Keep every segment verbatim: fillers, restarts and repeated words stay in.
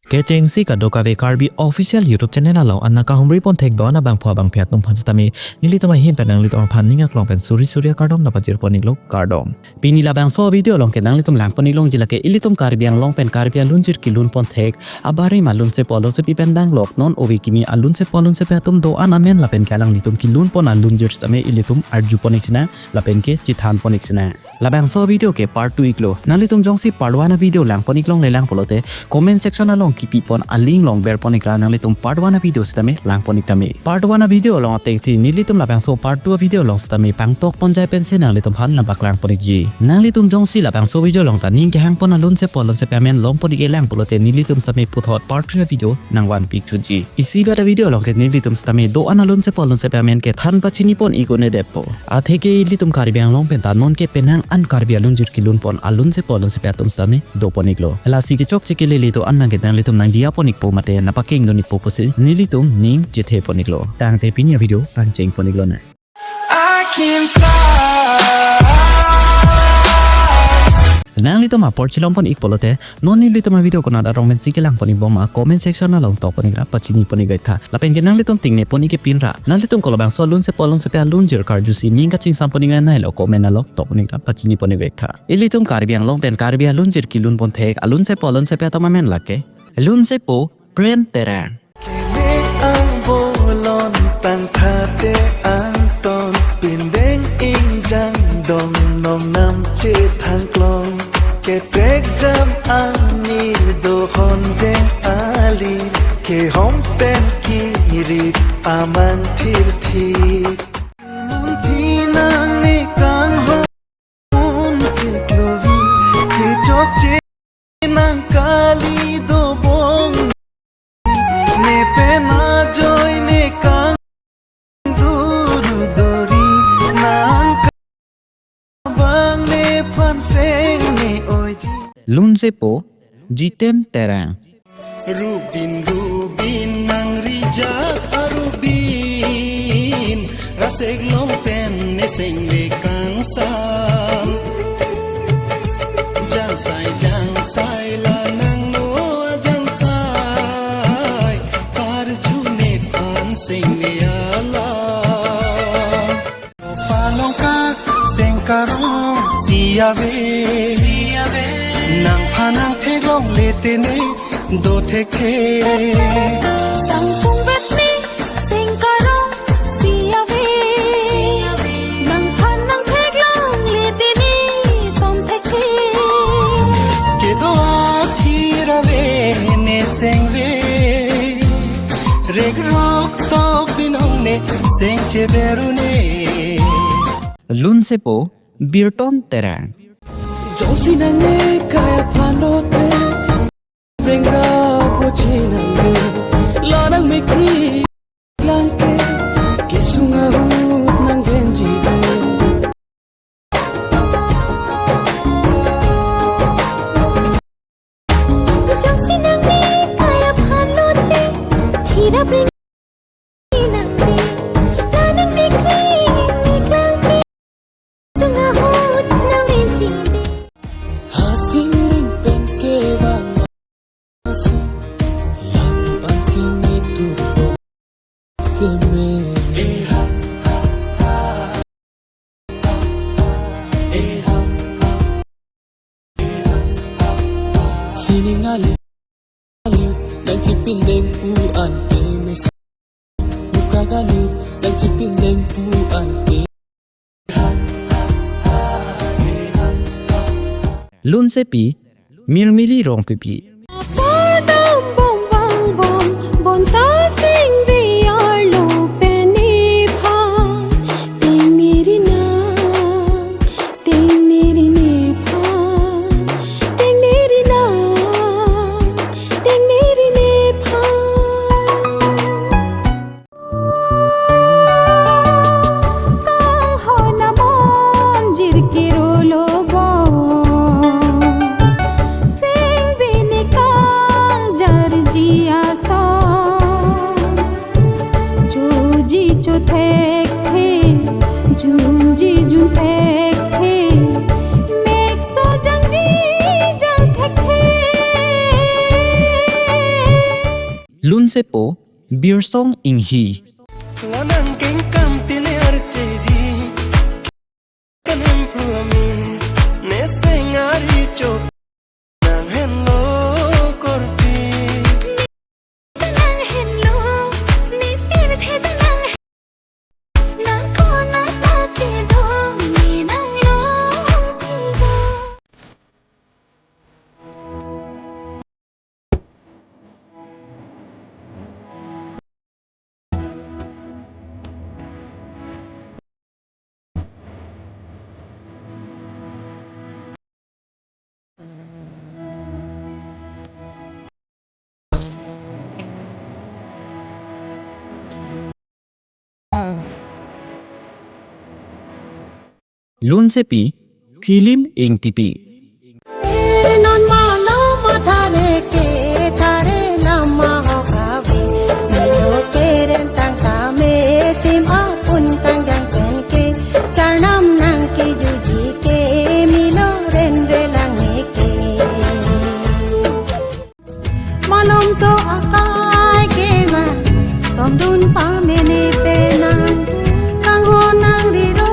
Kechengsi kadokave Karbi Official YouTube Channel along an nangkahumri pon thek do-an abangphu abangphi atum aphan sitame nelitum ahin pen nanglitum aphan ning aklong pen suri suri akardom nangpajir pon iklo, kardom. Pini labangso video along ke nanglitum lang pon ik longji lake ilitum Karbi Anglong pen Karbi alunjir kelun pon thek abarim alunsepo alunsepi pen danglok non ove kimi alunsepo alunsepi atum do-an amen lapen ke alanglitum kelun pon alunjir sitame ilitum arju pon ik sinang lapen ke chethan pon ik sinang. Labangso video ke part two iklo. Nanglitum jongsi part one a video lang pon ik longle lang pulote comment section along kipi pon a link along ber pon ikra, nanglitum part one a video sitame lang pon ik tame. Part one a video along atengsi nelitum labangso part two a video along sitame pangtok pon jai pensi nanglitum aphan nangpaklang pon ikji. Nanglitum jongsi labangso video along ta ning kehang pon alunsepo alunsepi amen long pon ik-e lang pulote nelitum sitame puthot part three a video nangvan pik thuji. Isi bata video along ke nelitum sitame do-an alunsepo alunsepi amen kethan pachini pon ik un-edetpo. Atheke ilitum Karbi Anglong pen ta non ke penang an Karbi alunjir kelun pon alunsepo alunsepi atum sitame do pon iklo. Lasi kechokche kelele do-an nang ke nanglitum nangdiya pon ikpo mate nangpakeng dun ikpo pusi nelitum ning chethe pon iklo. Tangte pini a video pangcheng pon iklonang. I can fly. Nanglitum apor chelong pon ik pulote non nelitum a video konat arong pensi kelang pon ik bom ma comment section along tok pon ikra pachini pon ik vektha. Lapen ke nanglitum tingne pon ik ke pinra nanglitum kolabangso alunsepo alunsepi alunjir karjusi ning kachingsam pon ik nai lo comment along tok pon ikra pachini pon ik vektha. Ilitum Karbi Anglong pen Karbi alunjir kelun pon thek alunsepo alunsepi atum amen lake alunsepo Prem Terang. Keme ang bolon tangthate angton pindeng ingjang dong nong nam chethang klong. Keprek jam ani do honjeng ali kehom pen kirip amang thirthip. Thinang ne kanghon chiklovi kechokche nang kali dobong ne pen ajoine kangduru dori nang kabang nephan seng ne oiji. Lunsepo Jitem Terang. Rubin rubin nang rijak arubin rasek long pen ne seng le kangsam. Jangsai jangsai la nangno ajangsai karju nephan seng ne alam. Palongka seng karong si ave. Nangphan nang theklongle tene do thekthe. Sangpung vet ne seng karong si ave. Nangphan nang theklongle tene som thekthe. Kedo athir ave ne seng ve. Regrok tok binong ne seng cheberu ne. Lunsepo Birton Terang. Jongsi nang ne kaya phanote brengra bochi nang ne lanang mekri langke kisung ahut nang venji. Jongsi nang ne kaya phanote thira bring nang te lanang mekri meklangke sung ahut nang venji de. Hasing ring pen kevang aso lang an keme tu keme. Sining ali ali nang chipindeng pu an keme. Muka galu nang chipindeng pu an ke. Lunsepi Mirmili Rongpipi. Padam bom bang bom bonta sing V R lo peni pha ting nirina ting nirine pha ting nirina ting nirine pha. Kanghon amonjir kerolo bom. Sing bini Sepo Birsong Inghi. Lanang kengkam tine archeji. Kanem pru ami, ne sengari chok. Nang henlo korpi. Nang henlo, ne pirthe nang. Nang kona ta kedo, ne nang long sido. Lunsepi Philip Engtipi. Non malo mathare ke thare lama hokavi. Milo keren tang tame sim apun kangjang pen ke. Charnam nang ke juji ke milo ren relang ke. Malomso akai kevan, sondun pamene penan, kanghon nang riro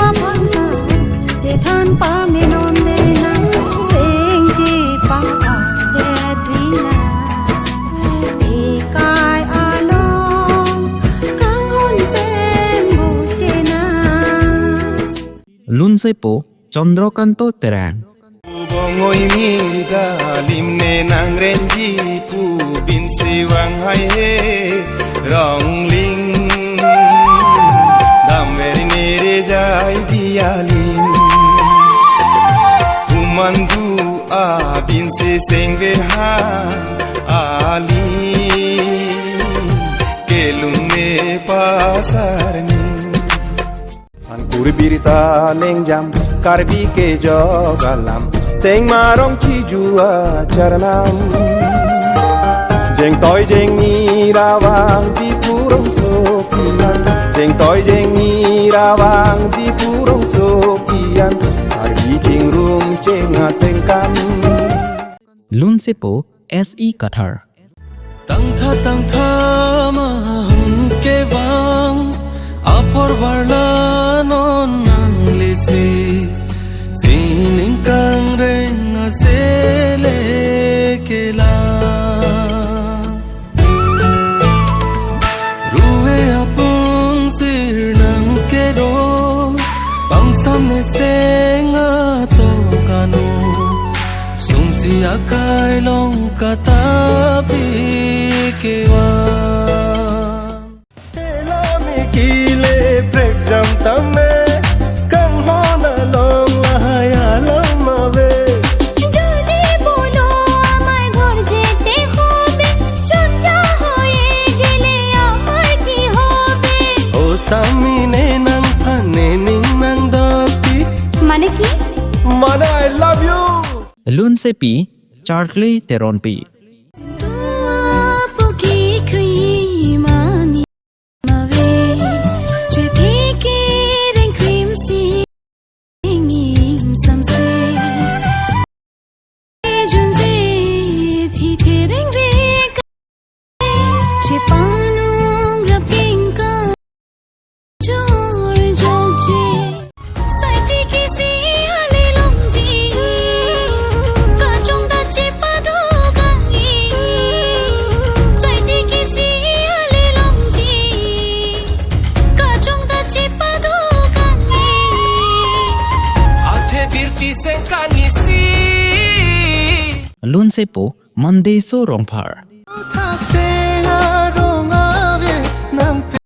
aphan ta, chethan pamenon denan, sengji pa adet rina, ekai along, kanghon pen buchena. Lunsepo Chandrakanta Terang. Bongoi mir dalim ne nang renji pu bin sewang hai he rongling. Dam veri nere jai dialim. Umandu abin se sengver ha ali. Kelun ne pasar ni. Ankur birta nengjam, Karbi kejok alam, seng marong kiju acharnam. Jengtoi jengni ravang Diphu rongso kian, jengtoi jengni ravang Diphu rongso kian, Karbi chingrum chenga sengkan. Lunsepo S E Kathar. Tangtha tangtha mahun kevang apor varla non nanglisi sining kangreng asele kela. Ruve apun sirnang kedo, pangsam ne seng ato kano, sungsi akai long katapi kewa. Tela me kile prek jam tame, kanghon along lahai alam ave. Jodi bolo amai ghor jete hobe, sotya hoye gele amar ki hobe? O sami ne nangphan ne ning nangdopi. Mane ki? Mane I love you. Lunsepi Charley Teronpi. Tua puki kui mani mave, chethi kereng krim si ingim samse. Junje thi kereng reka, chepanung rap kengka jor jokji. Saiti kisi ale longji, kachongdat chepado kangji. Saiti kisi ale longji, kachongdat chepado kangji. Athe birti sengkan isi. Lunsepo Mandeso Rongphar. Thakse arong ave nang pe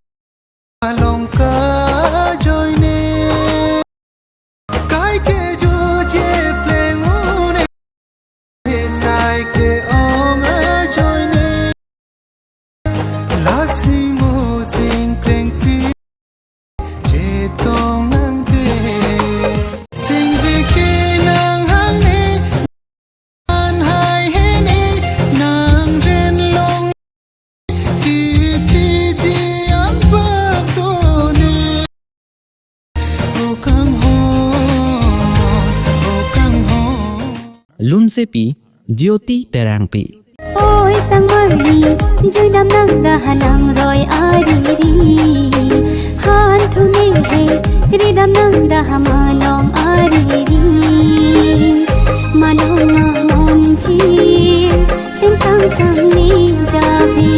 along kajoine. Kai ke jo je pleng une, sai ke ong ajoine. Lasi mo sing pleng pi. Chetong nangte, sing biki nang hangne, an hai hene, nang ren long, titi ji ampak tone. O kang ho, o kang ho. Lunsepi Jyoti Terangpi. Oi sangmarli, juidam nang da ha nangroi ariri. Han thume he, ridam nang da ha malong ariri. Malong amonji, sengkang sangni javi,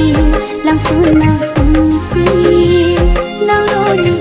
langsun na pungki, nangroi oji.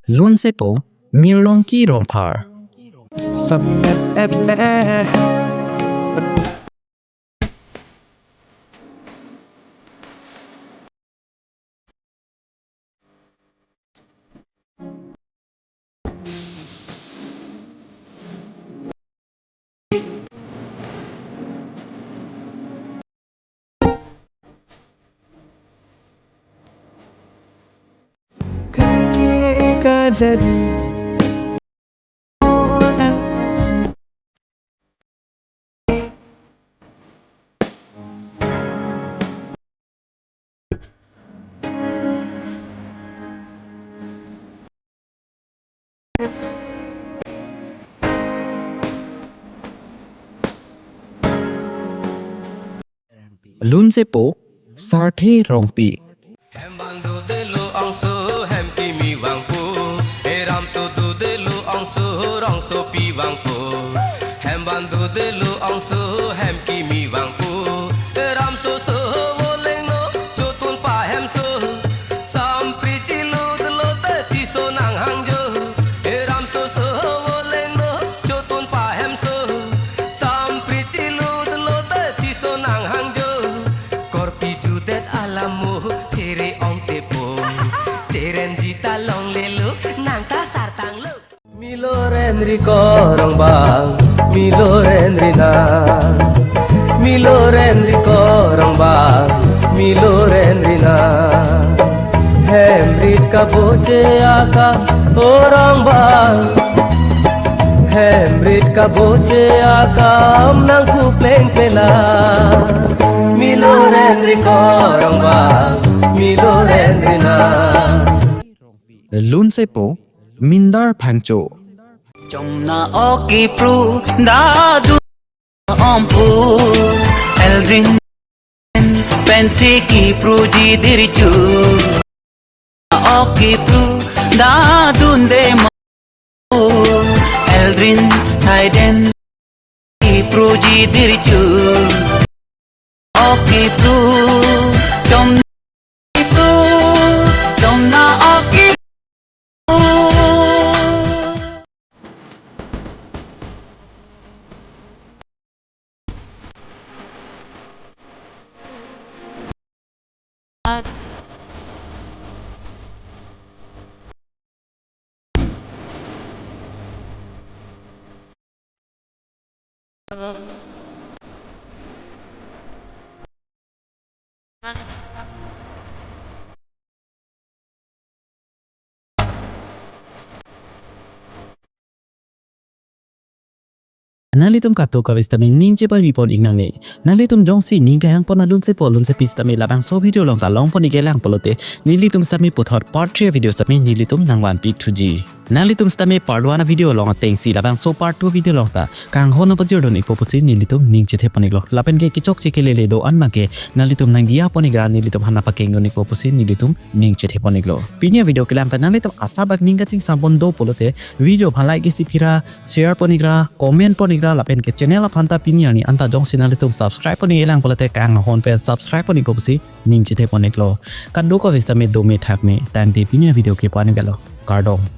Lunsepo, Mirlongki Rongphar. Sap ep ep eh. Lunsepo, Sarthe Rongpi. Hem bang dodelo ongso hem kimi vangpo. He Ramso dodelo ongso rongsopi vangpo. Hem bang dodelo ongso hem kimi vangpo. He Ramso so volengno chotun pahemso. Sampri chilutlo te tiso nanghangjo. He Ramso so volengno chotun pahemso. Sampri chilutlo te tiso nanghangjo. Korpi judet alamo, tere ongtepo. Cherenji ta longlelo, nang ta sartanglo. Miloren ri korong bang, miloren ri na. Miloren ri korong bang, miloren ri na. Hem rit kaboche aka, o rong bang. Hem rit kaboche akam nangkupleng pela. Miloren ri korong bang, miloren ri na. Lunsepo, Mindar Phangcho. Chomna oki pru dadu ompu, Eldrin pensi kipruji dirchu. Oki pru dadunde mo, Eldrin thaiden kipruji dirchu. Oki pru, chom pru, chomna oki pru. Nanglitum kadokave sitame ning chepavepon-ik nangne. Nanglitum jongsi ning kehangpon alunsepo alunsepi sitame labangso video along ta longpon-ik kelang pulote, nelitum sitame puthot part three video sitame nelitum nangvanpik thuji. Nanglitum sitame part one video along atengsi labangso part two video along ta kanghon nangpajirdun-ikpo pusi nelitum ning chethepon-iklo. Lapen ke kechokche kelele do-an abangke nanglitum nangdiya pon-ik ra nelitum aphan nangpakengdun-ikpo pusi nelitum ning chethepon-iklo. Pini avideo kelang pen nanglitum asabak ning kachingsampon do pulote video aphan like isi phira, share pon-ik ra, comment pon-ik ra, lapen ke channel aphan ta pini arni anta jongsi nanglitum subscribe pon-ik kelang pulote kanghon pen subscribe pon-ikpo pusi ning chethepon-iklo. Kadokave sitame dome thakme, tangte pini avideo ke pu-an iklo. Kardom.